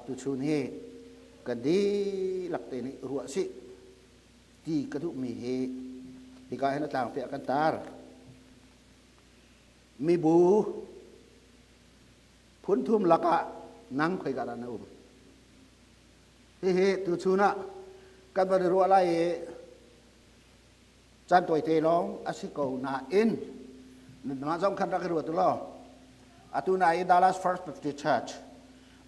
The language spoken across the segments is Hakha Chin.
Tuchun hi kan dihlak te nih ruah sih ti ka duhmi hi hika hin a tlangte ah kan tar. Mibu phunthum lakah nang khoika dah na um? Hihi tuchun ah kan van i ruah lai i caan tawite lawng a si ko nain nangmah zong khan rak i ruat u law atu na i Dallas First Baptist Church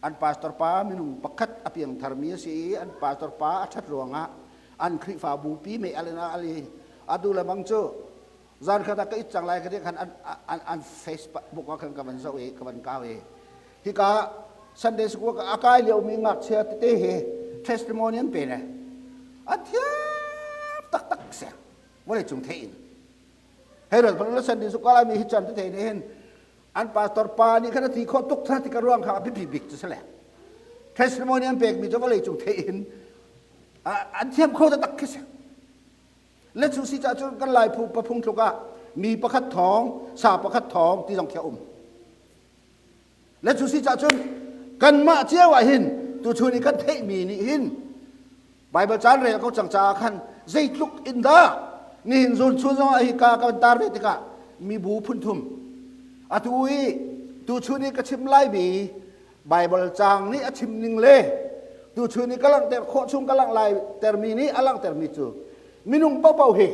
an pastor pa minung pakhat a piangtharmi a si i an pastor pa a ṭhat ruangah an Khrihfabu pi mei al in a al i atu le bang cu zan khat ah ka it cang lai ka ti khan an Facebook ah khan ka van zoh i ka van kau i hika Sunday school a kai liomi ngakchia tete hi testimony an pe le a thiam taktak si vawlei cung theih in hei ral la Sunday school lai mi hi chan tete nih hin an pastor pa nih khan a ti khawh tuk tha ti ka ruang kha a biapi bik cu si le testimony an pekmi cu vawlei cung theih in an thiam kho taktak khi si Le cu si cah cun kan lai phu paphung tluk ah mi pakhat thawng, sa pakhat thawng ti zong khi a um. Le cu si cah cun kanmah cio ah hin tuchun i kan theihmi nih hin Bible caan rel ko cang caah khan zeitluk in dah nihin zun chun zong ah hi ka kan tar ve tikah mibu phun thum atu i tuchun i ka chim laimi Bible caang nih a chim ning le tuchun i ka langhter khawh chung ka langh lai termi nih a langhtermi cu minung paohpaoh hi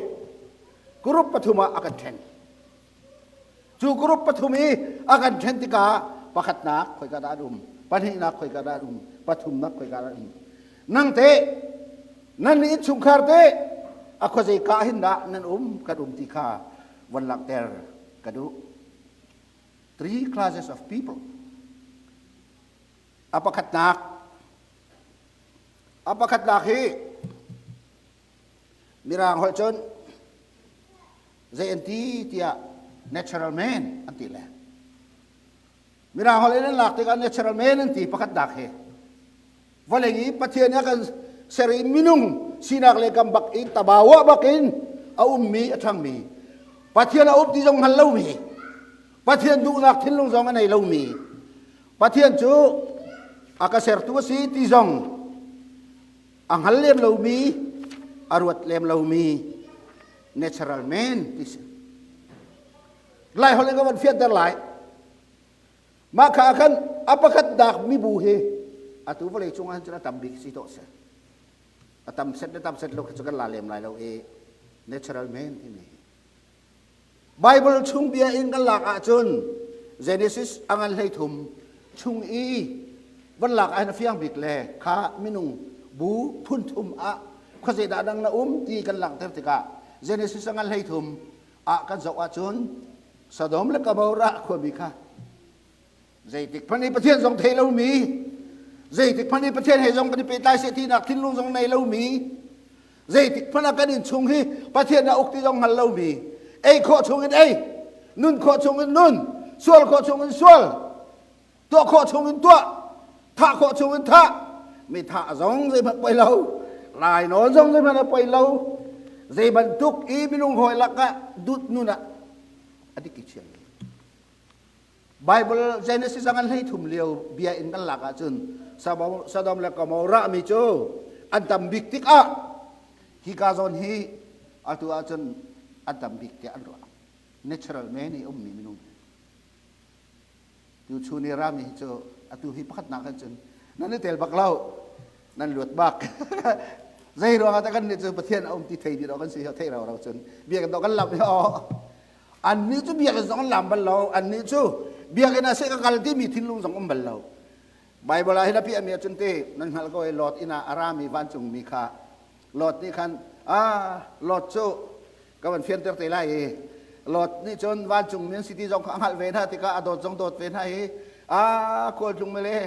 group pathum ah a kan ṭhen. Cu group pathum i a kan ṭhen tikah pakhatnak khoika dah an um, pahnihnak khoika dah an um, pathumnak khoika dah an um. Nang teh nan innchungkhar teh a khuazei ka hin dah nan um kan um ti kha von langhter ka duh. Three classes of people. A pakhatnak a pakhatnak hi Mirang holh cun zei an ti tiah natural man an ti le. Mirang holh in an lak tikah natural man an ti pakhatnak hi. Vawlei i Pathian a kan ser i minung sinak le kam bak in tabawa bak in a ummi a ṭhangmi Pathian a um ti zong hngal lomi Pathian duhnak thinlung zong a nei lomi Pathian cu a ka sertu a si ti zong a hngal lem lomi a ruat lem lomi natural man ti si lai holh in ka van fianter lai Mah kha khan a pakhat dak mibu hi atu vawlei cung ah cun a tam bik si dawh si. A tam set le tam set lo khi cu kan la lem lai lo i natural man timi hi. Bible chung bia in kan lak ahcun Genesis a ngan 13 chung i van lak ahhin a fiang bik le kha minung bu phun thum ah khuazei dah dang na um ti kan langhter tikah Genesis a ngan 13 ah kan zoh ahcun Sodom le Gomorrah khuami kha zeitik hmanh i Pathian zong thei lomi zeitik hmanh i Pathian he zong kan i pehtlai seh tinak thinlung zong nei lomi zeitik hmanh ah kan inn chung hi Pathian a uk ti zong hngal lomi ei khawh chung in ei nun khawh chung in nun sual khawh chung in sual tuah khawh chung in tuah thah khawh chung in thah mi thah zong zeihmanh poi lo lai nawn zong zeihmanh a poi lo zei bantuk i minung hawi lakah dut nun ah a dik i chiang Bible Genesis an hlei thum lio bia in kan lak ahcun Sodom le Gomorrah mi cu an tam bik tikah hi ka zawn hi atu ahcun an tam bik tiah an ruah natural man i ummi minung Tu chun i rami hi cu atu hi pakhatnak hin cun nan i tel bak lo nan luat bak zei ruangah dah kan nih cu Pathian a um ti thei dih kan si thei ro ro cun biakinn dawh kan lam hi aw annih cu biakinn zong an lam bal lo annih cu biakinn ah seh ka kal timi thinlung zong um bal lo Bible ah hin a piah mi ahcun te nan hngalh ko i Lot inn ah a rami vancungmi kha Lot nih khan ah Lot cu ka van fianter te lai i Lot nih cun vancung mi an si ti zong kha a hngalh ve hna tikah a dawt zong dawt ve hna i a khualtlung mele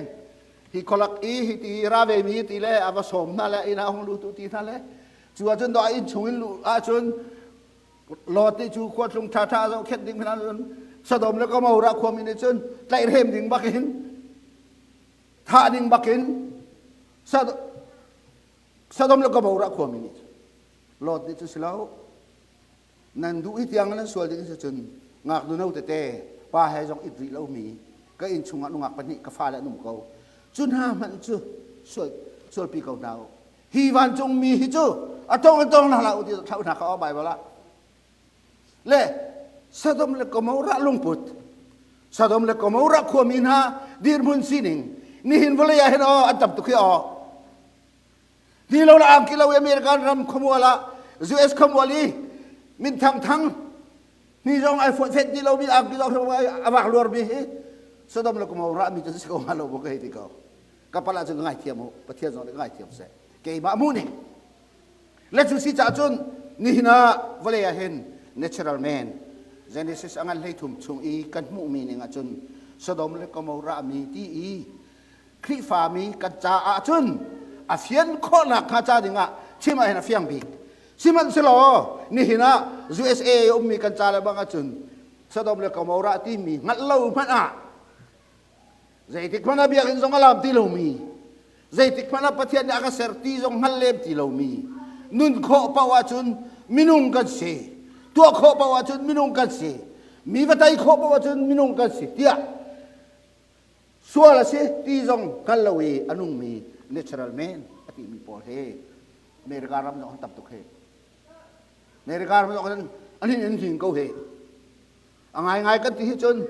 hi khualak i hi ti ra ve mi ti le a va sawm hna le inn ah hung lutu ti hna le cu ahcun dawh inn chung in luh ahcun Lot nih cu khualtlung ṭha ṭha zohkhenh ding hna cun Sodom le Gomorrah khuami nih cun tlaihhrem ding bakin thah ding bakin Sodom le Gomorrah khuami nih Lot nih cu si lo nan duh i tiang nan sual ding si cun ngaknu no tete pa he zong it rih lomi ka inn chungah nungak pahnih ka fale an um ko. Cu hna hmanh cu sual sualpi ko hna u. Hi vancungmi hi cu a tong in tong hna hlah u ti thlauh hna kha aw Baibal ah. Le Sodom le Gomorrah lungput, Sodom le Gomorrah khuami hna dirhmun sining nihin vawlei ah hin aw an tam tuk hi aw. Ni lo la angki lo i American ram khuamual ah US khuamual i min thang thang ni zong ai fuat fet ti lo mi angki zong a vak luar mi hi Sodom le Gomorrah mi cu si ko hnga lo maw ka hei ti ko. Ka pala cu ka ngaithiam u Pathian zong nih ka ngaithiam seh. Keimah mu ning. Le cu si caah cun nihin ah vawlei ah hin natural man Genesis a ngan 13 chung i kan hmuhmi ning ah cun Sodom le Gomorrah mi ti i Khrihfami kan caah cun a fian khawhnak hnga ca dingah chim ah hin a fiang bik. Sihmanhsehlaw nihin ah USA ummi kan ca le bang ahcun Sodom le Gomorrah timi hngalh lo hmanh ah zeitik hmanh ah biakinn zong a lam ti lomi zeitik hmanh ah Pathian nih a ka ser ti zong hngal lem ti lomi nun khawh paoh ahcun minung kan si tuah khawh paoh ahcun minung kan si mi va tei khawh paoh ahcun minung kan si tiah Sual a si ti zong hngal lo i a nungmi natural man a timi pawl hi America ram zong an tam tuk hi. America ram zong an an hin an hing ko hi. A ngaingai kan ti hi cun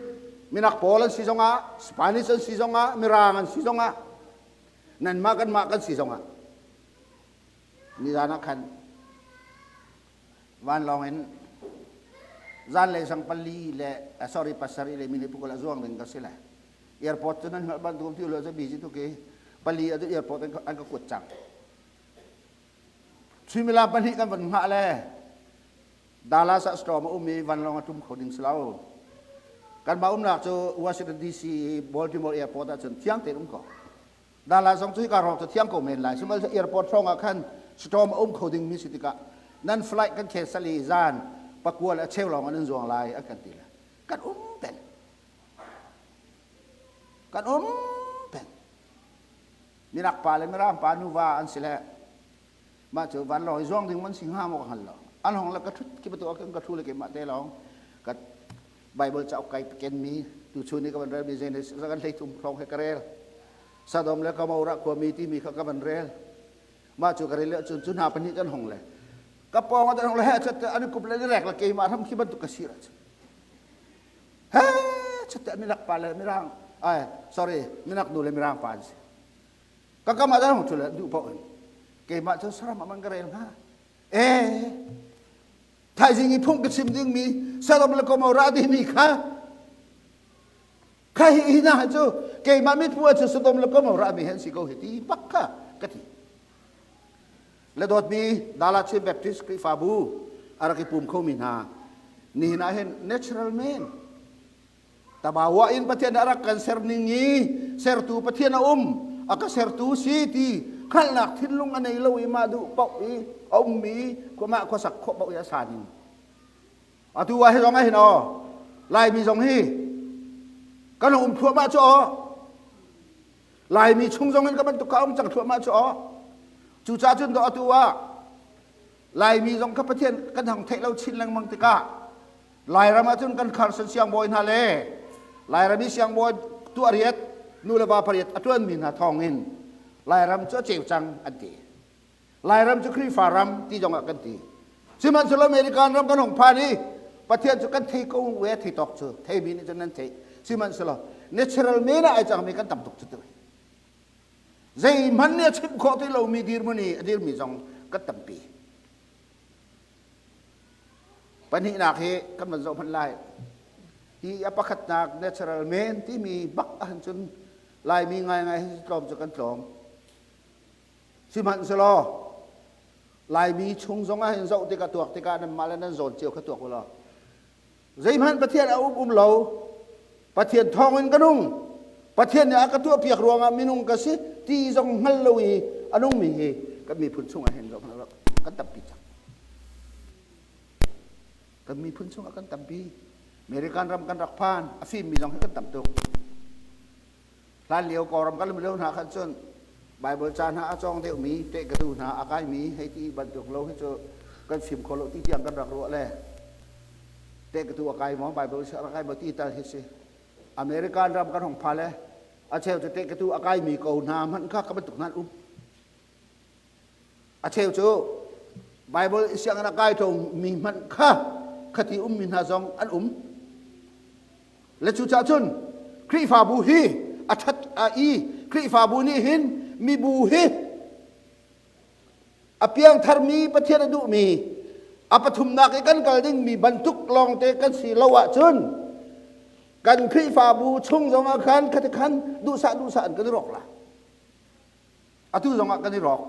minak pawl an si zongah, Spanish an si zongah, Mirang an si zongah, nanmah kanmah kan si zongah nizan ah khan Vanlawng in zanlei sang pali le sorry pasarih le minute pukul a zuang ding ka si le airport cu nan hngalh bantuk ti lo cu busy tuk i pali atu airport an ka kuat cang. Suimilam pahnih kan van hngah le Dallas ah storm a um i vanlawng a tum kho ding si lo. Kanmah umnak cu Washington DC Baltimore airport ah cun thiang tein um ko. Dallas zong cu hika hrawng cu thiang ko men lai. Sihmanhsehlaw airport hrawng ah khan storm a um kho dingmi si tikah nan flight kan cancel i zan pakua le a cheu lawng an zuang lai an kan ti le kan um peng. Kan um peng. Minak pa le Mirang pa nuva an si le mah cu vanlawng i zuang ding man si hnga maw ka hngal lo. An hong le ka thut ki batu kan ka thu le keimah te lawng ka Bible cauk kai kenmi tuchun i ka van relmi Genesis kan 13 hrawng he ka rel. Sodom le Gomorrah khuami timi kha ka van rel. Mah cu ka rel cun cu hna pahnih kan hong le ka pawng ah hong le he chat an kup le rek le keimah hram khi bantuk ka si ra he chat minak pa le mirang ai sorry minak nu le mirang pa an si ka kam ah hong thu le duh paoh in keimah cu saram ah man ka rel hnga eh Thaizing i phung ka chim dingmi Sodom le Gomorrah timi kha kha hi hi hna cu keimah mithmuh cu Sodom le Gomorrah mi han si ko hi ti bak kha ka ti. Le dawtmi Dala Chin Baptist Khrihfabu a rak i pum khomi hna nihin ah hin natural man Tabawa in Pathian a rak kan ser ning i sertu Pathian a um a ka sertu si ti hngalhnak thinlung a nei lo i mah duh paoh i a ummi mah khuasak khawh paoh i a sa ning atu ah hi zong ah hin aw Laimi zong hi kan um thluahmah cu aw Laimi chung zong in ka bantuk ka um cang thluahmah cu aw cucaah cun do atu ah Laimi zong kha Pathian kan hang theih lo chin lengmang tikah Lairam ahcun kan Carson siangbawi hna le Lairam i siangbawi tuah riat nu le va pariat a ṭuanmi hna thawngin Lairam cu a ceu cang an ti. Lairam cu Khrihfa ram ti zongah kan ti. Sihmanhsehlaw American ram kan hung phan i Pathian cu kan thei ko we thei tawk cu theimi nih cun nan theih. Sihmanhsehlaw natural men ah ai cangmi kan tam tuk cu tu. Zeihmanh nih a chimh khawh ti lomi dirhmun i a dirmi zong kan tampi. Pahnihnak hi kan van zoh hmanh lai. Hi a pakhatnak natural man timi bak ahhin cun Laimi ngaingai hi tlawm cu kan tlawm. Sihmanhsehlaw Laimi chung zong ahhin zoh tikah tuak tikah nanmah le nan zawn cio kha tuak u law zeihmanh Pathian a um um lo Pathian thawngin ka nung Pathian nih a ka tuahpiak ruangah minung ka si ti zong hngal lo i a nungmi hi kan miphun chungah hin zoh kan tampi cang kan miphun chungah kan tampi American ram kan rak phan a fimmi zong hi kan tam tuk hlan lio kawlram kan lio hna khan cun Bible ca hna a cawng deuhmi tehkatu hna a kaimi hei ti bantuk lo hi cu kan fim kho lo ti tiang kan rak ruah le tehkatu a kai maw Bible a kai maw ti tal hi si American ram kan hong pha le. A cheu cu tehkatu a kaimi ko hna hmanh kha ka bantuk hna an um. A cheu cu Bible sianginn a kai mi hmanh kha khati ummi hna zong an um. Le cucaah cun Khrihfabu hi a ṭhat a i Khrihfabu nih hin mibu hi a piangtharmi Pathian a duhmi a pathumnak i kan kal dingmi bantuk lawngte kan si lo ahcun kan Khrihfabu chung zongah khan khati khan duhsah duhsah in kan i rawk lai. Atu zongah kan i rawk.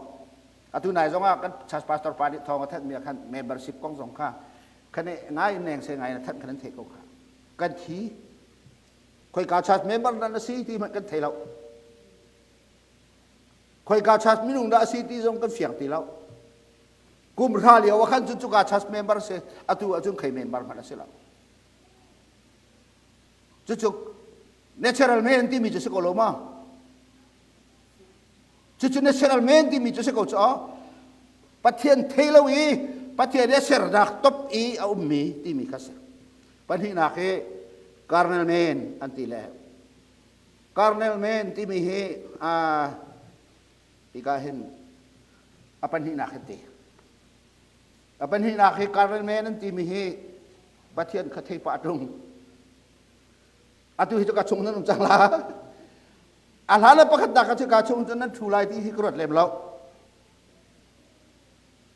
Atu nai zongah kan church pastor pa nih thawng a thanhmi ah khan membership kong zong kha khan ngai neng se ngai na thanh khan an theih ko kha. Kan thi. Khoika church member nan a si ti hmanh kan thei lo. Khoika church minung dah a si ti zong kan fiang ti lo. Kum hra lio ah khan cun cuka church member si atu ahcun khei member hmanh a si lo. Cucu natural man timi cu si ko lo ma? Cucu natural man timi cu si ko cu Pathian thei lo i Pathian i sernak top i a ummi timi kha si. Pahnihnak hi carnal man an ti le carnal man timi hi hika hin a pahnihnak hi ti. A pahnihnak hi carnal man an timi hi Pathian kha thei pah ṭung. Atu hi cu ka chung nan um cang la. A hla le pakhat dah ka cu ka chung cun nan ṭhu lai ti hi ka ruat lem lo.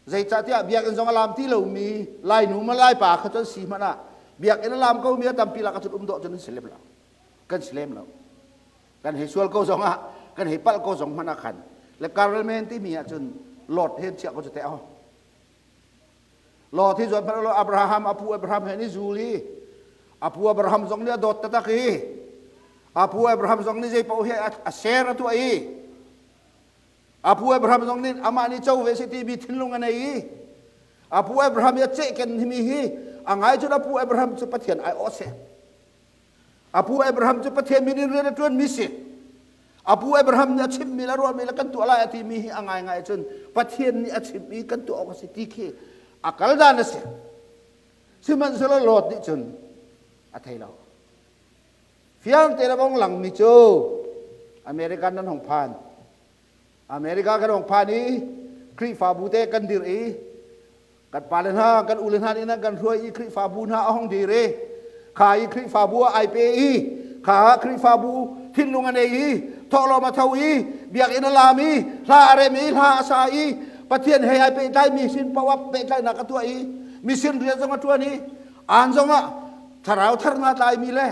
Zeicahtiah biakinn zong a lam ti lomi Lainu ma Laipa kha cun si hmanh ah biakinn a lam ko mi a tampi lak cun um dawh cun an si lem lo. Kan si lem lo. Kan hei sual ko zong ah kan hei palh ko zong hmanh ah khan le karelmen timi ah cun Lot he chiah ko cu te oh. Lot hi zuan hmanh Abraham apu Abraham he ni zul i apu Abraham zong nih a dawt taktak i apu Abraham zong nih zei paoh hi a ser a tuah i apu Abraham zong nih amah nih co ve si timi thinlung a nei i apu Abraham i a cehken himi hi a ngai cun apu Abraham cu Pathian ai awh si apu Abraham cu Pathian min in rian a ṭuanmi si Apu Abraham nih a chimmi le ruahmi le kan tuah lai a timi hi a ngaingai cun Pathian nih a chimmi kan tuah awk a si ti khi a kal dan a si. Sihmanhsehlaw Lot nih cun a thei lo. Fiang te le bong langmi cu American nan hong phan. America kan hong phan i Khrihfabu te kan dir i kan pale hna kan ule hna nih nan kan hruai i Khrihfabu hna a hong dir i kha i Khrihfabu ah ai pe i kha Khrihfabu thinlung a nei i thawhlawm a tho i biakinn a lam i hla a rem i hla a sa i Pathian he ai pehtlai mi sin poah pehtlaihnak a tuah i mission rian zong a ṭuan i an zong ah thlarau thar na tlai mi le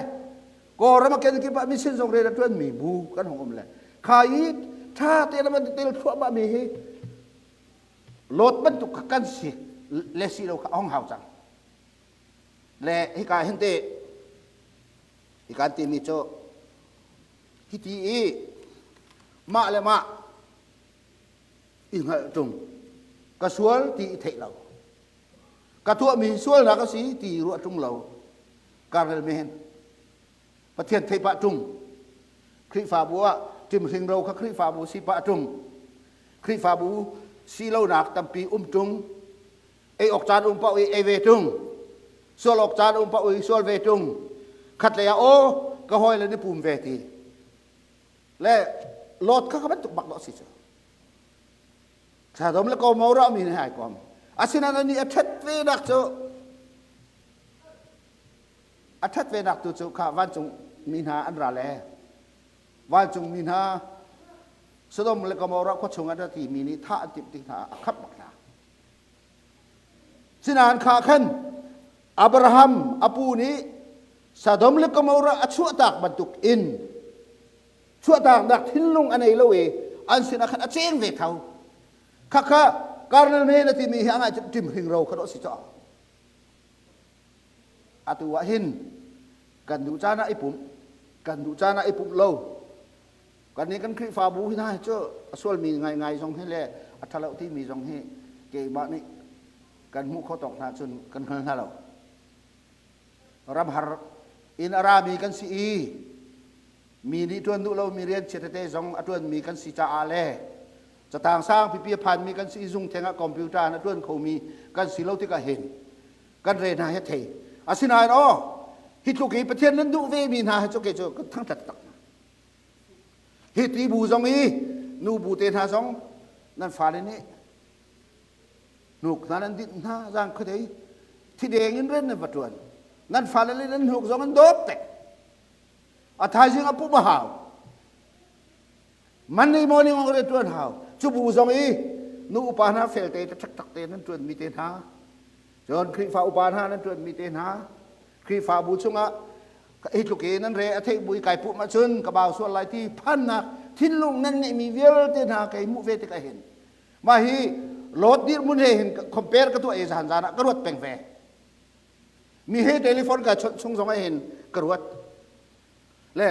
Kawlram a kenkip ah mission zong rian a ṭuan mi bu kan hong um le kha i ṭha te le man tel thluahmah mi hi Lot bantuk kha kan si le si lo kha a hong hau cang. Le hika hin te hika an timi cu hiti i mah le mah i hngalh ṭung ka sual ti i theih lo ka tuahmi sualnak a si ti i ruah ṭung lo karel men Pathian theih pah ṭung Khrihfabu ah ṭimhring ro kha Khrihfabu si pah ṭung Khrihfabu si lonak tampi um ṭung ei awk caan um paoh i ei ve ṭung sual awk caan um paoh i sual ve ṭung khatlei ah aw ka hawile ni pum ve ti le lot kha ka bantuk bak dawh si cu Sodom le Gomorrah mi nih ai kom asinain anih a ṭhat ve nak cu A ṭhat venak tu cu kha vancung mi hna an ra le vancung mi hna Sodom le Gomorrah khua chung ah ra timi nih thah an timh tik hna ah a khamh bak hna. Sinain kha khan Abraham a pu nih Sodom le Gomorrah a chuahtak bantuk in chuahtaknak thinlung a nei lo i an sinah khan a cheng ve tho. Khakha Karnel men a timi hi a ngai ṭim hringro kha dawh si caw. Atu ah hin kan duh caan ah i pumh, kan duh caan ah i pumh lo. Kannih kan Khrihfabu hi hna hi cu a sualmi ngaingai zong hi le a ṭhalo timi zong hi keimah nih kan hmuh khawh tawk hna cun kan hngal hna lo. Ramhar in a rami kan si i mi nih ṭuan duh lomi rian chia tete zong a ṭuanmi kan si caah le catang sang pipi a phanmi kan si i zung theng ah computer in a ṭuan khomi kan si lo tikah hin kan re hna hi thei asinain aw hi tluk i Pathian nan duh ve mi hna hi cu kei cu kan thangṭhat tak hna. Hi ti bu zong i nu bu te hna zong nan fale nih hnuk hna nan dinh hna zang khuadei thideng in rian nan va ṭuan. Nan fale le nan hnuk zong an dawp tek. A thaizing a pum a hau. Monday morning ong rian ṭuan hau. Cu bu zong i nu upa hna felte te ṭhakṭhak te nan ṭuan mi te hna. Cun Khrihfa upa hna nan ṭuan mi te hna. Khrihfabu chungah hi tluk i nan re a theih bu i kai pumh ahcun ka bau sual lai ti phannak thinlung nan ngeihmi vialte hna kei hmuh ve tikah hin mah hi Lot dirhmun he hin compare ka tuah i zan zan ah ka ruat peng ve. Mi he telephone ka chawnh chung zong ah hin ka ruat. Le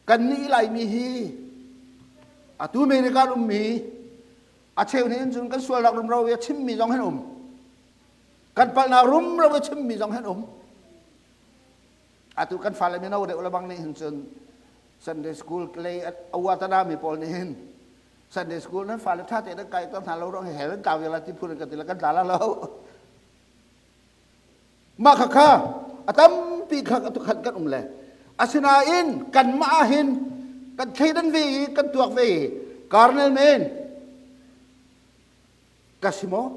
kan nih Laimi hi atu American ummi a cheu nih cun kan sualnak rumro i a chimmi zong hin um. Kan palhnak rumro i chimmi zong hin um. Atu kan fale mino deuh le bang nih hin cun Sunday school lei a uatana mi pawl nih hin Sunday school nan fale ṭha tein an kai ter hna lo ruang hell an kau la ti phun kan ti la kan tla la lo. Mah kha kha a tampi kha kan kan um le asinain kanmah ah hin kan thleidan ve i kan tuak ve i carnal men ka si maw?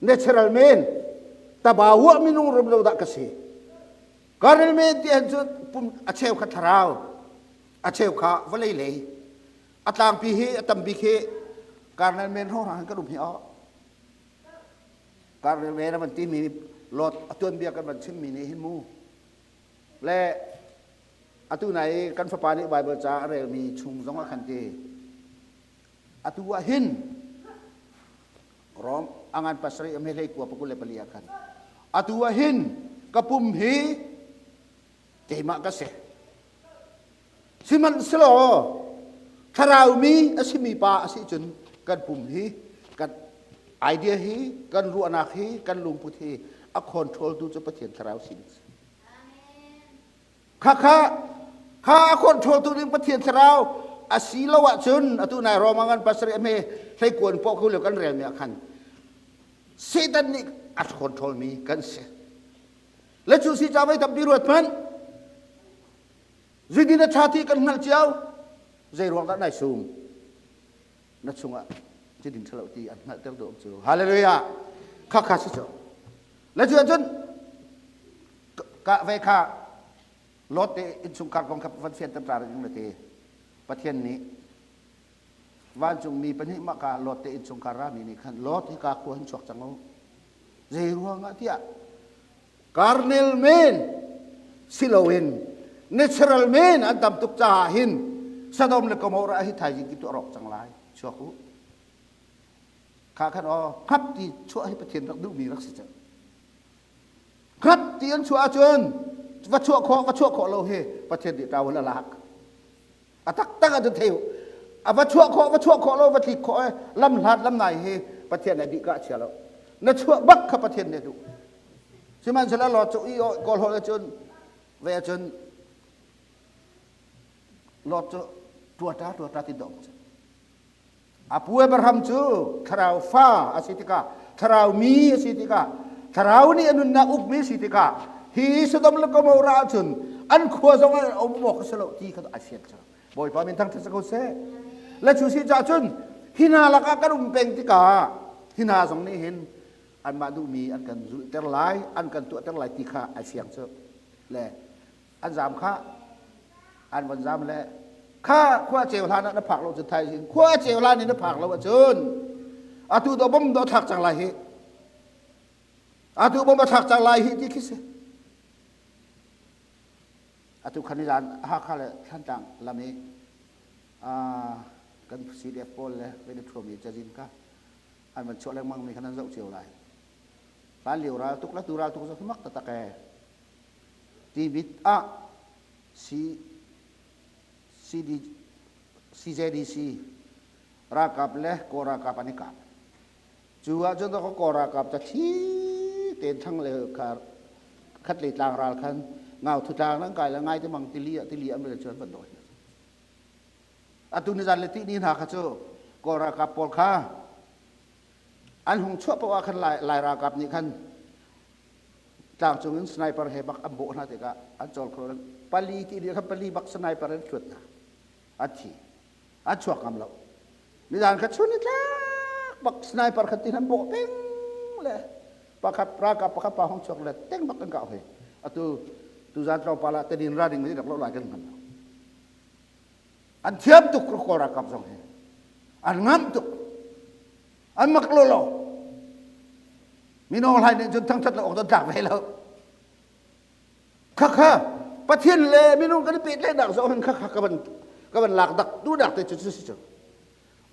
Natural men tabawa minung rum lo dah ka si. Carnal men ti han cu pum a cheu kha thlarau a cheu kha vawlei lei a tlangpi hi a tambik hi carnal men hrawng kan um hi aw carnal men a van timi lot a tuanbia kan van chimmi nih hin mu le atu nai kan fapa nih Bible ca a relmi chung zong ah khan ti atu ah hin Rom angan pasarih a hlei kua pakul le pali ah khan atu ah hin ka pum hi keimah ka si sihmanhsehlaw thlarau mi a simi pa a si cun kan pum hi kan idea hi kan ruahnak hi kan lungput hi a control tu cu Pathian thlarau sin Khakha kha a control tu ding Pathian thlarau a si lo ahcun atu nai Roma ngan pasarih a hme hleikuan pawh khu le kan rel mi ah khan Satan nih a control mi kan si. Le cu si ca voi tampi ruat hmanh. Zidin a ṭha ti kan hngalh cio. Zei ruang dah nai sum? Na chungah zidin ṭhalo ti an hngalhter duh cu. Hallelujah. Khakha si cu. Le cu ahcun Ka ve kha Lot te innchungkhar kong kha van fianter ta ring na ti. Pathian nih vancungmi pahnih mah ka Lot te innchungkhar rami nih khan Lot hi ka khua hin chuak cang u. Zei ruangah tiah carnal men siloin natural men an tam tuk caah hin Sodom le Gomorrah hi thaizing ki tu rawk cang lai chuak u. Kha khan aw khap ti chuah hi Pathian rak duhmi rak si cang. Khat ti an chuah ahcun va chuah khawh va chuah khawh lo hi Pathian nih tawul a lak. A taktak ahcun thei a va chuah khawh va chuah khawh lo va tlik khawh lam hlat lam nai hi Pathian nih dih ka chia lo. Na chuah bak kha Pathian nih duh. Sihmanhsehlaw Lot cu i kawl holh ahcun ve ahcun Lot cu tuata tuata ti dong cu. A pu Abraham cu thlarau fa a si tikah, thlarau mi a si tikah, thlarau nih a nunnak ukmi a si tikah, hi Sodom le Gomorrah ahcun an khua zong ah um awk a si lo ti kha a fian cang. Bawipa min thangṭhat si ko seh. Le cu si caah cun hi hna lakah kan um peng tikah hi hna zong nih hin anmah duhmi an kan zulhter lai, an kan tuahter lai ti kha ai fiang cu. Le an zam kha an von zam le kha khua ceu hlan ah na phak lo cun thaizing khua ceu hlan in na phak lo ahcun atu do bom do thlak cang lai hi atu bom a thlak cang lai hi ti khi si atu khan zan Hakha le Thlantlang lam i kan CDF pawl le vei thuam i cazin ka an van chuah lengmang mi khan an zoh cio lai hlan lio ral tuk la tu ral tuk zo mak taktak e Timit ah CD, CJDC ralkap le Kawl ralkap an i kap. Cu ahcun Kawl ralkap ca thli tein thlang le khat lei tlang ral khan ngau thu tlang nan kai le ngai te mang tili ah tili an le chuan van dawi. Atu ni zan le ti ni hna kha cu Kawl ralkap pawl kha an hung chuah paoh ah khan Lai ralkap nih khan tlangcung in sniper he bak an bawh hna tikah an cawl kho pali ti nih khan pali bak sniper an thuat hna. A thi. A chuak ngam lo. Nizan kha chun ni tlak bak sniper kha tin an bawh peng le pakhat ralkap pakhat pa hong chuak le teng bak kan kah hoi. Atu tuzan tlawmpal ah tenin ra ding rak lo lai kan hngal lo. An thiam tuk kawl ralkap zong hi. An ngam tuk. An mak lo lo. Mino hlai nih cun thangthat lo awk tlak ve lo. Khakha Pathian le minung kan i pehtlaihnak zong hin khakha ka van ka van lak dak duhnak te cu si cu.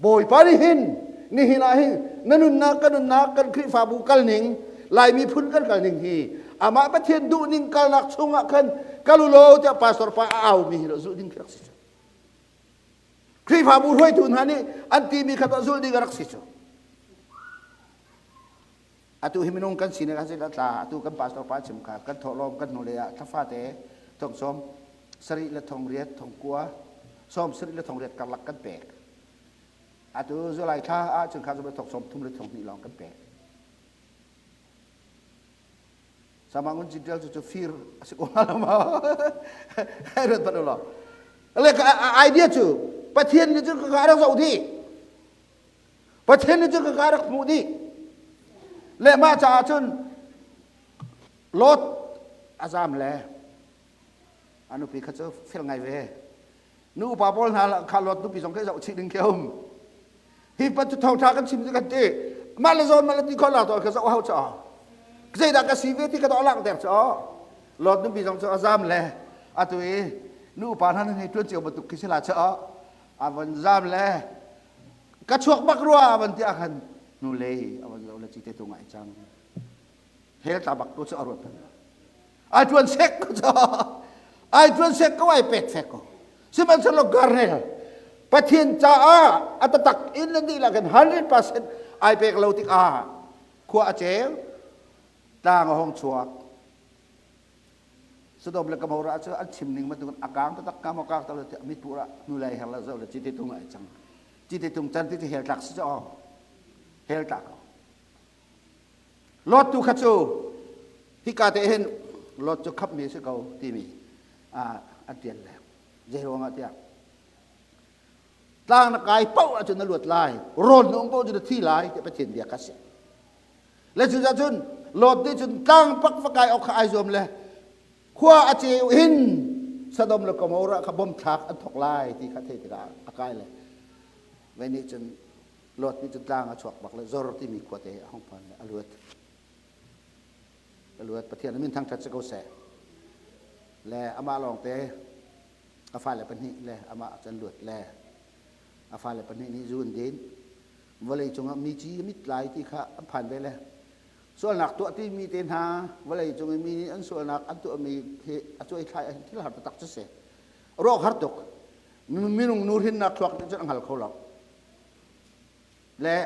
Bawipa nih hin nihin ah hin na nunnak kan nunnak kan Khrihfabu kal ning Laimi phun kan kal ning hi amah Pathian duh ning kalnak chungah khan kal u law tiah pastor pa a au mi hi zulh ding khi rak si cu. Khrihfabu hruaitu hna nih an timi kha zulh ding a rak si cu. Atu hi minung kan sinak ah zeidah tla atu kan pastor pa chim kha kan thawhlawm kan hnulei ah thlafa te thong sawm sarih le thong riat thong kua sawm sarih le thong riat karlak kan pek. Atu July thla ah cun kha thong sawm thum le thong hnih lawng kan pek. Samangun Jintel cu cu fir a si ko hnga lo maw? Hei rat bat lo. Le idea cu Pathian nih cun ka rak zoh dih. Pathian nih cun ka rak hmuh dih. Le mah caah cun Lot a zam le a nupi kha cu fel ngai ve. Nu upa pawl hna kha Lot nupi zong khi zoh chih ding khi a um. Hi pa cu thawngṭha kan chim cu kan ti. Mah le zawn mah le ti khawh lak ka zoh hau caw. Zeidah ka si ve ti ka dawh lak der caw. Lot nupi zong cu a zam le atu i nu upa hna nan hei ṭuan cio bantuk khi si la caw. A von zam le ka chuak bak rua van ti ah khan nu lei a van zoh le cite tu ngai cang hel tla bak ko cu a ruat ai tuan sek ko cu ai tuan sek ko ai pek fek ko sihmanhsehlaw garnel Pathian caah a tatak in nan dihlak in 100% ai pek lo tikah khua a ceu tlang a hong chuak Sodom le Gomorrah cu an chim ning bantukin a kang taktak ka maw kang tak tiah mitpur ah hnulei her le zoh le cite tung ai cang. Cite tung can ti cu hell tlak si cu hell tlak ko. Lot tu kha cu hika te hin Lot cu khapmi si ko timi an tian le zei ruangah tiah tlang na kai paoh ahcun na luat lai rawn na um paoh cu na thi lai tiah Pathian bia kha si. Le cucaah cun Lot nih cun tlang pak va kai awk kha ai zuam le khua a ceu in Sodom le Gomorrah kha bom thlak an thok lai ti kha thei tikah a kai le vei nih cun Lot nih cun tlang a chuak bak le Zor timi khuate a hung phan le a luat. A luat Pathian min thangṭhat si ko seh. Le amah lawngte a fale pahnih le amah cun luat le a fale pahnih nih zu an din. Vawlei cungah mi ci a mit lai ti kha an phan ve le sualnak tuah timi te hna vawlei cung i mi nih an sualnak an tuahmi hi a cuai thlai ahhin thil har taktak cu si. Rawk har tuk. Minung nu hrinnak thluak nih cun a hngal kho lo. Le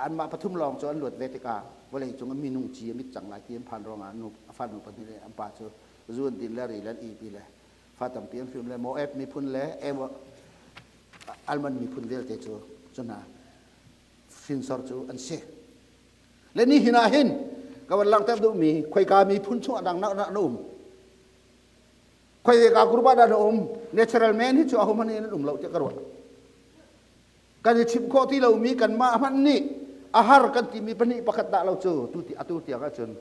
anmah pathum lawng cu an luat ve tikah vawlei cung ah minung ci a mit cang lai ti an phan ruangah nu a fanu pahnih le an pa cu zu an din le ri le an ipi le fa tampi an hrim le Moab miphun le Alman miphun vialte cu cu hna hrinsor cu an si. Le ni hin ah hin ka van langhter duhmi khoika miphun chungah dang na na um. Khoika group ah dah na um. Natural man hi cu aho hmanh in an um lo tiah ka ruah. Kan i chimh khawh ti lomi kanmah hmanh nih a har kan timi pahnih pakhat dah lo cu tu ti atu tiang ahcun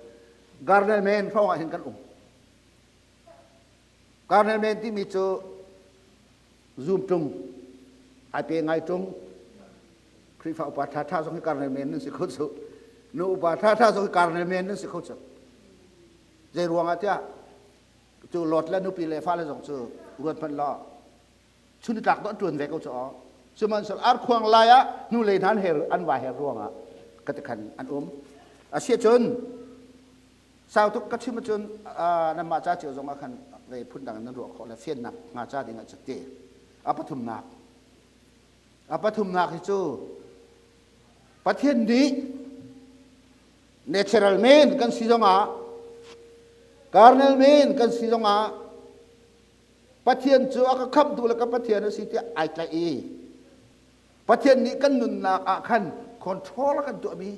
Garnel man hrawng ah hin kan um. Garnel man timi cu Zoom ṭung, ai pe ngai ṭung. Khrihfa upa ṭhaṭha zong hi karnel men nan si kho cu. Nu upa ṭhaṭha zong hi karnel men nan si kho cu. Zei ruangah tiah cu Lot le nupi le fale zong cu ruat hmanh law chun tlak dawh ṭuan ve ko cu aw. Sihmanhsehlaw arkhuang lai ah hnulei hna an her an va her ruangah ka ti khan an um. Asiahcun Sau tuk ka chim ahcun nanmah ca cio zong ah khan ve phundang in nan ruah khawh le fiannak hnga ca ding ah cu ti. A pathumnak. A pathumnak hi cu Pathian nih natural men kan si zongah carnal men kan si zongah Pathian cu a ka khamhtu le ka Pathian a si tiah ai tlaih i Pathian nih kan nunnak ah khan control a kan tuahmi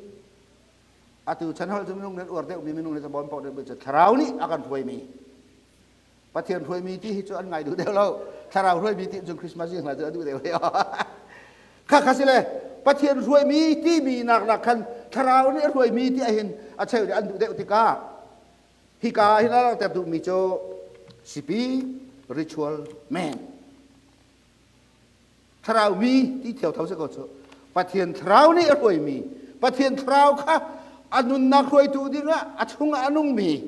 Atu chan hol cu minung nih uar deuhmi minung nih bon paoh deuhmi cu thlarau nih a kan hruaimi. Pathian hruaimi ti hi cu an ngai duh deuh lo. Thlarau hruaimi ti cun Christmas zing hna cu a duh deuh Kha kha si le Pathian hruaimi timi nak nak khan thlarau nih a hruaimi ti ahhin a cheu nih an duh deuh tikah hika hin a langhter duhmi cu spiritual man thlarau mi ti thiau tho si ko cu Pathian thlarau nih a hruaimi Pathian thlarau kha a nunnak hruaitu dingah a chungah a nungmi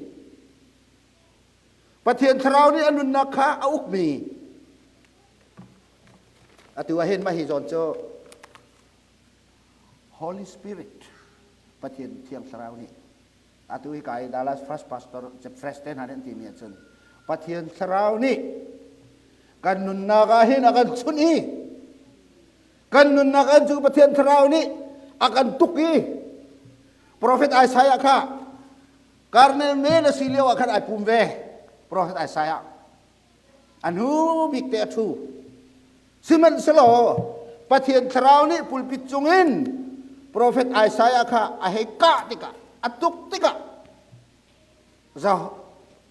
Pathian thlarau nih a nunnak kha a ukmi atu ah hin mah hi zawn cu Holy Spirit Pathian Thiang Thlarau nih atu hi kai Dallas First Pastor Jeffrey te hna nih an timi ahcun Pathian Thlarau nih kan nunnak ah hin a kan chunh i kan nunnak ah cu Pathian Thlarau nih a kan tuk i Prophet Isaiah kha Karnel men a si lio ah khan ai pum ve Prophet Isaiah a hnu bik te a ṭhu sihmanhsehlaw Pathian thlarau nih pulpit cungin profet Isaiah kha a hei kah tikah a tuk tikah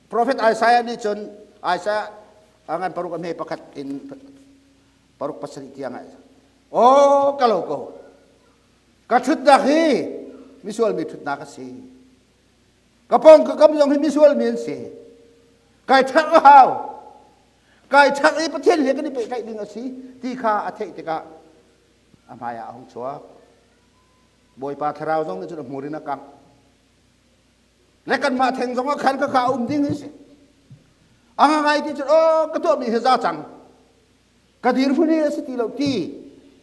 profet Isaiah nih cun Isaiah a ngan paruk a hme pakhat in paruk pasarih tiang ah aw ka lo ko ka ṭhutnak hi misual mi ṭhutnak a si Ka pawng ka kam zong hi misual mi an si. Kai ṭhangh a hau. Kai ṭhangh i Pathian he kan i pehtlaih ding a si ti kha a theih tikah a hmai ah a hung chuak. Bawipa thlarau zong nih cun a hmur in a kangh. Le kanmah theng zong ah khan ka kha a um ding hi si. A ngai ti cun aw ka tuahmi hi za cang. Ka dirhmun hi a si ti lo ti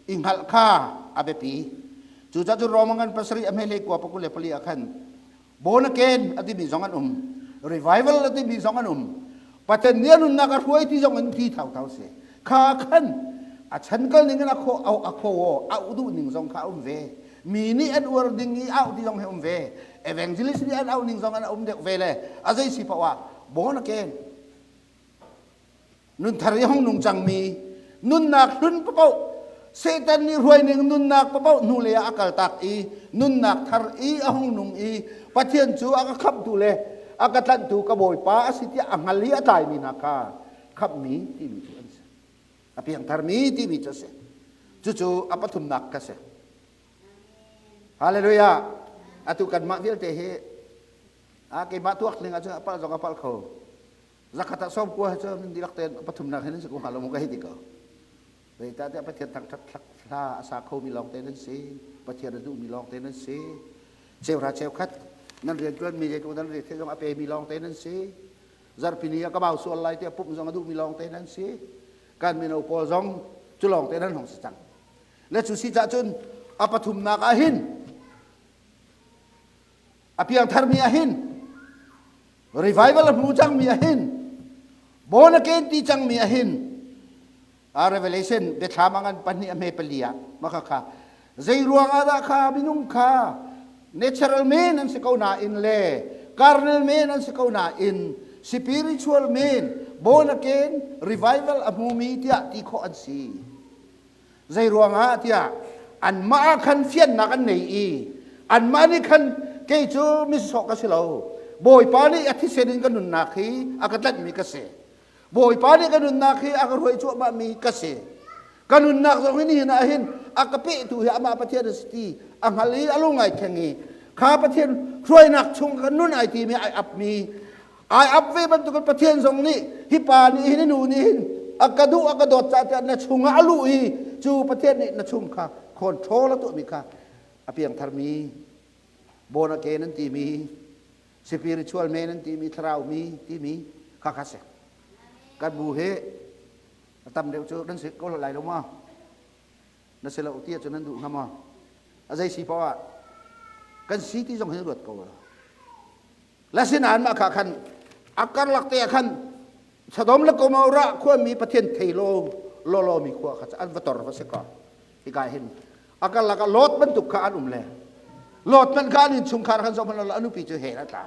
i hngalh kha a biapi. Cucaah cun Rome ngan pasarih a hmehlei kua pakul le pali ah khan born again a timi zong an um, revival a timi zong an um, Pathian nih a nunnak a hruai ti zong in ti thauthau si. Kha khan a chan kal ning in a kho a kho a duh ning zong kha a um ve. Mi nih an uar ding i au ti zong hi um ve. Evangelist nih an au ning zong an um deuh ve le a zei si paoh ah born again Nunthar i hung nung cangmi nunnak hlun paoh Satan nih hruaining nunnak paoh hnulei ah a kaltak i nunnak thar i a hung nung i Pathian cu a ka khamhtu le a ka tlanhtu ka Bawipa a si tiah a hngal i a tlaimi hna kha khamhmi timi cu an si. A piangtharmi timi cu a si. Cucu a pathumnak ka si. Hallelujah. Atu kanmah vialte hi a keimah tuak ning ahcun a palh zong a palh kho. Zakhat ah sawm kua cu min dihlak tein pathumnak hin si ko hnga lo mu ka hei ti ko. Zeicahtiah Pathian thangṭhat hla a sa khomi lawng te nan si. Pathian a duhmi lawng te nan si. Cheuhra cheukhat nan rianṭuanmi zeitluk nan rian zong a pemi lawng te nan si. Zarhpini ah ka bau sual lai tiah pumh zong a duhmi lawng te nan si. Kan mino pawl zong cu lawng te nan hong si cang. Le cu si cah cun a pathumnak ah hin a piangtharmi ah hin revival a hmu cangmi ah hin born again ti cangmi ah hin a revelation biathlam a ngan pahnih a hme pali ah maka kha zei ruang ah dah kha minung kha natural men an si ko nain le carnal men an si ko nain spiritual men born again revival a hmumi tiah ti khawh an si Zei ruangah tiah anmah ah khan fiannak an nei i anmah nih khan kei cu misawh ka si lo. Bawipa nih a thisen in ka nunnak hi a ka tlanhmi ka si. Bawipa nih ka nunnak hi a ka hruai cuahmahmi ka si. Ka nunnak zong hi nihin ah hin a ka pehtu hi amah Pathian a si ti a hngal i a lung ai thleng i kha Pathian hruainak chung ka nun ai timi ai apmi Ai ap ve bantukin Pathian zong nih hi pa nih hin hi nu nih hin a ka duh a ka dawt caah tiah na chungah a luh i cu Pathian nih na chung kha control a tuahmi kha a piangtharmi born again an timi spiritual man an timi thlarau mi timi kha kha si kan bu hi a tam deuh cu nan si ko lai lo ma na si lo ti ahcun nan duh hnga maw a zei si poah ah kan si ti zong hin ruat ko Lasinain mah kha khan a karlak te ah khan Sodom le Gomorrah khuami Pathian thei lo lawlaw mi khua kha an va tor va si ko. Hika hin a karlak ah Lot bantuk kha an um le Lot man kha an innchungkhar khan zoh hmanh a nupi cu hell a tla.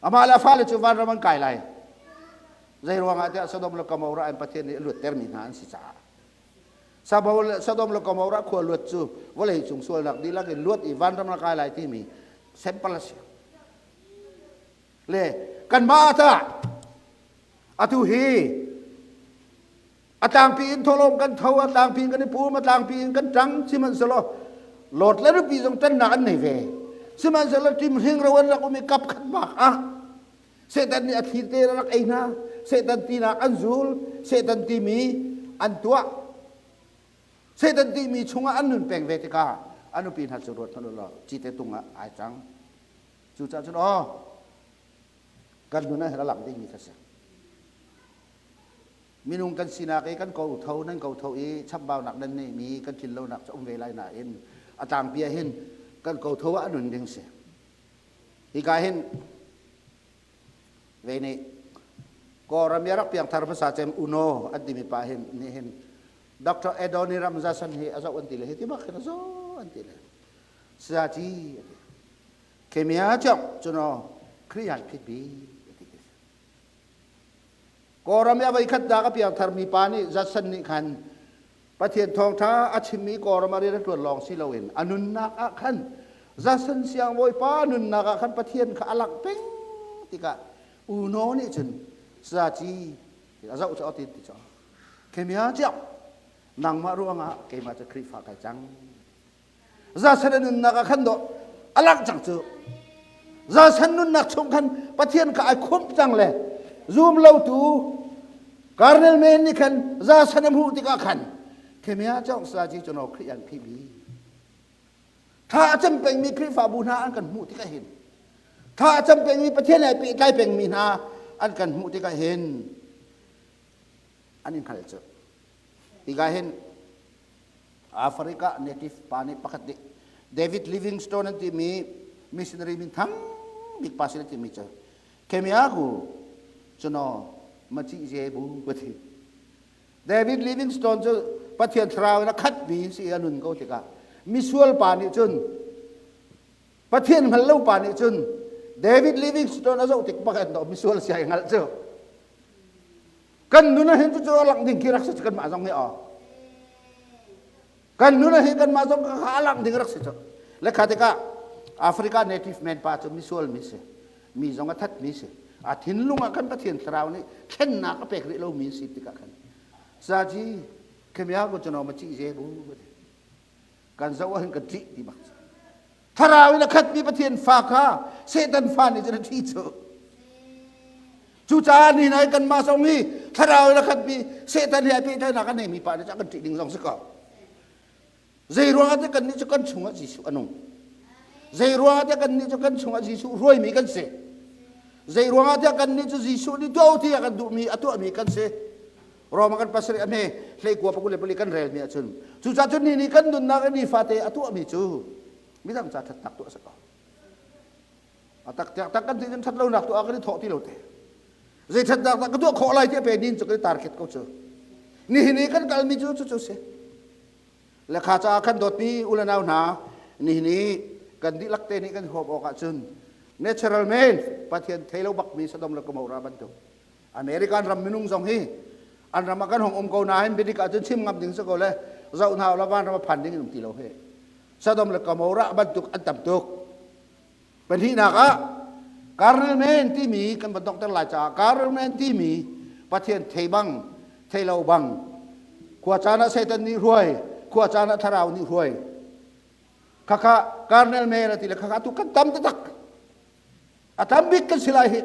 Amah le a fale cu vanram an kai lai. Zei ruangah tiah Sodom le Gomorrah an Pathian nih a luattermi hna an si caah. Sodom le Gomorrah khua luat cu vawlei cung sualnak dihlak in luat i vanram na kai lai timi simple a si. Le kanmah ah tah atu hi A tlangpi in thawhlawm kan tho, a tlangpi in kan i pum, a tlangpi in kan ṭang, sihmanhsehlaw lawt le nupi zong ṭannak an nei ve. Sihmanhsehlaw ṭim hringro an rak um i kap khat bak ah Satan nih a thli te rak ei hna. Satan tinak an zul, Satan timi an tuah. Satan timi chungah an nun peng ve tikah a nupi hna cu ruat hmanh u law cite tung ah ai cang. Cucaah cun aw kan nun ah hin a lang dingmi kha si. Minung kan sinak i kan ko tho nan ko tho i chambaunak nan neihmi kan tlin lonak cu um ve lai nain a tlangpi ah hin kan ko tho ah a nun ding si. Hika hin ve nih Kawlram i a rak piangthar hmasa cem UNO an timi pa hin nih hin Dr. Adoniram Judson hi a zoh an ti le hi ti bak hin a zoh an ti le sayaci a ti. Kemia chok cuno Khrih han phit bi a ti. Kawlram i a voikhat nak a piangthar mi pa nih Judson nih khan Pathian thawngṭha a chimmi Kawlram a rian a ṭuan lawng si loin a nunnak ah khan Judson siangbawipa nunnak ah khan Pathian kha a langh peng tikah UNO nih cun sayaci a zoh cu ti ti cu Kemia ciak nangmah ruangah keimah cu Khrihfa kai cang. Judson a nunnak ah khan dawh a langh cang cu. Judson nunnak chung khan Pathian kha ai khumh cang le zum lotu Karnel men nih khan Judson a hmuh tikah khan Kemia cawng saji cu no Khrih an phih bi. Thla a cam pengmi Khrihfabu hna an kan hmuh tikah hin thla a cam pengmi Pathian he pehtlai pengmi hna an kan hmuh tikah hin an in hngal cu. Hika hin Africa native pa nih pakhat nih David Livingstone an timi missionary min thang bik pa sin timi cu Kemiaku cuno maci je bu ka thi. David Livingstone cu Pathian thlarau in a khatmi si a nun ko tikah misual pa nih cun Pathian hngal lo pa nih cun David Livingstone a zoh tik bak in misual sia i hngalh cu kan nun ah hin cucu a langh ding khi rak si cu kanmah zong nih aw kan nun ah hin kanmah zong kha a langh ding rak si cu le kha tikah Africa native man pa cu misual mi si mi zong a that mi si a thinlung ah khan Pathian thlarau nih thlennak a pek rih lomi si tikah khan saji khemia ko chano ma chi je bu kan zoh ah hin kan ṭih ti bak thlarau in a khatmi Pathian fa kha Satan fa nih cun a ṭhi cu cucaah ni nai kanmah zong hi thlarau in a khatmi Satan he ai pehtlaihnak a neimi pa nih cun a kan ṭih ding zong si ko zei ruangah teh kannih cu kan chungah Jesuh a nung zei ruangah teh kannih cu kan chungah Jesuh hruaimi kan si zei ruangah teh kannih cu Jesuh nih tuah ti a kan duhmi a tuahmi kan si Roma kan pasarih a hme hlei kua pakul le pali kan relmi ahcun cucaah cun ni nih kan nunnak i nifate a tuahmi cu midang ca ṭhatnak tuah a si ko a tak tak tak kan ti cun ṭhat lonak tuah kan i thawh ti lo te zei ṭhatnak dah ka tuah khawh lai ti a pe nin cu kan i target ko cu nihin i kan kalmi cu cu cu si le kha caah kan dawtmi u le nau hna nihin i kan dihlak te nih kan huap awk ahcun natural man Pathian thei lo bakmi Sodom le Gomorrah bantuk American ram minung zong hi an ram ah kan hong um ko nain biadik ahcun chim ngam ding si ko le zoh hna ula van ram a phan ding in um ti lo he Sodom le Gomorrah bantuk an tam tuk pahnihnak ah Karnel men timi kan van dokter lai caah Karnel men timi Pathian thei bang thei lo bang khua caan ah Satan nih hruai khua caan ah thlarau nih hruai khakha Karnel men ati le khakha tu kan tam taktak A tam bik kan si lai hi.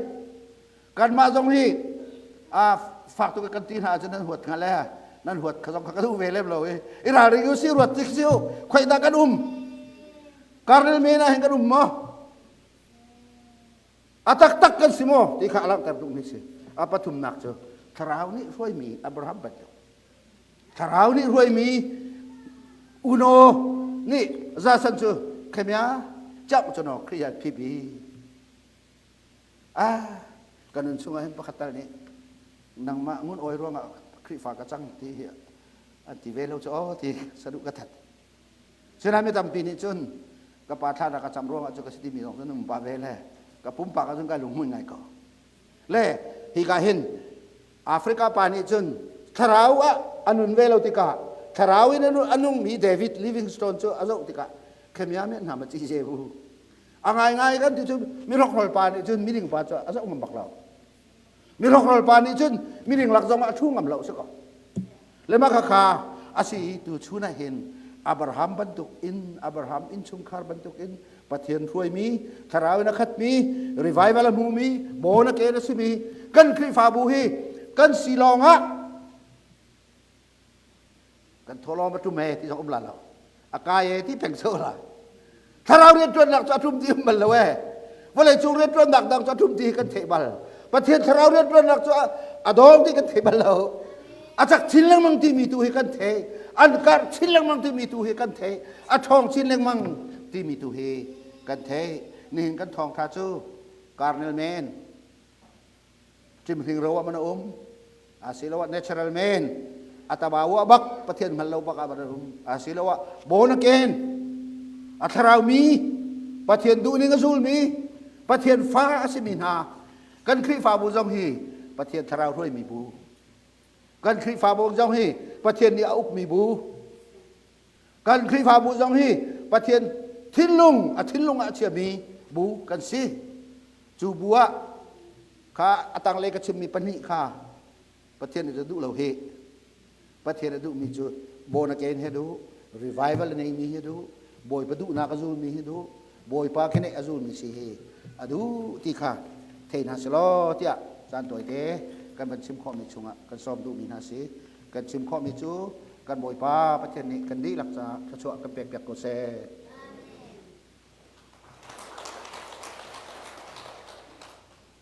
Kanmah zong hi a fak tuk kan ti hna ahcun nan huat hnga le nan huat kha zong kha ka duh ve lem lo i i ralring u si ruat tik si u khoi dah kan um karnel men ah hin kan um maw a taktak kan si maw ti kha a langhter duhmi si a pathumnak cu thlarau nih hruaimi Abraham bantuk Thlarau nih hruaimi uno nih zasan cu khemia chak cu no Khrih an phibi ah kan nun chungah hin pakhat tal nih nangmah ngun oi ruangah Khrihfa ka cang ti hi an ti ve lo cu aw ti saduh ka that Sinain mi tampi nih cun ka pa thla ka cam ruangah cu ka si timi zong cu nung pa ve le ka pumpak ahcun kai lunghmui ngai ko le hika hin Africa pa nih cun thlarau ah a nun ve lo tikah thlarau in a nungmi David Livingstone cu a zoh tikah khemia men hna ma ci je bu a ngaingai kan ti cu mihrokhrol pa nih cun miding pa cu a zoh ngam bak lo mihrokhrol pa nih cun miding lak zong ah a thu ngam lo si ko. Le mah khakha a si i tu chun ah hin Abraham bantuk in Abraham innchungkhar bantuk in Pathian hruaimi, thlarau in a khatmi, revival a hmumi, born again a simi kan Khrihfabu hi kan si lawng ah kan thawlawm a ṭum he ti zong um la lo. A kai e ti peng so la. Thlarau rianṭuannak cu a ṭum ti um bal lo e. Vawleicung rianṭuannak dang cu a ṭum ti hi kan theih bal. Pathian thlarau rianṭuannak cu a dawng ti kan thei bal lo. A cak chin lengmang timi tu hi kan thei. An karh chin lengmang timi tu hi kan thei. A ṭhawng chin lengmang timi tu hi kan thei. Nihin kan thawngṭha cu Carnal man Ṭimhring ro ah man a um. Asiloah natural man atabawa bak Pathian hngal lo bak ah man a um. Asiloah born again a thlarau mi Pathian duhning a zulmi Pathian fa a simi hna kan Khrihfabu zong hi Pathian thlarau hruaimi bu kan Khrihfabu zong hi Pathian nih a ukmi bu kan Khrihfabu zong hi Pathian thinlung a thinlung ah a chiami bu kan si. Cu bu ah kha a tanglei ka chimmi pahnih kha Pathian nih duh lo hi. Pathian a duhmi cu born again he duh, revival a neimi hi duh, Bawipa duhnak a zulmi hi duh, Bawipa kheneh a zulmi si hi a duh ti kha thei hna selaw tiah caan tawite kan van chim khawhmi chungah kan sawm duhmi hna si. Kan chim khawhmi cu kan Bawipa Pathian nih kan dihlak caah thluachuah kan pekpiak ko seh.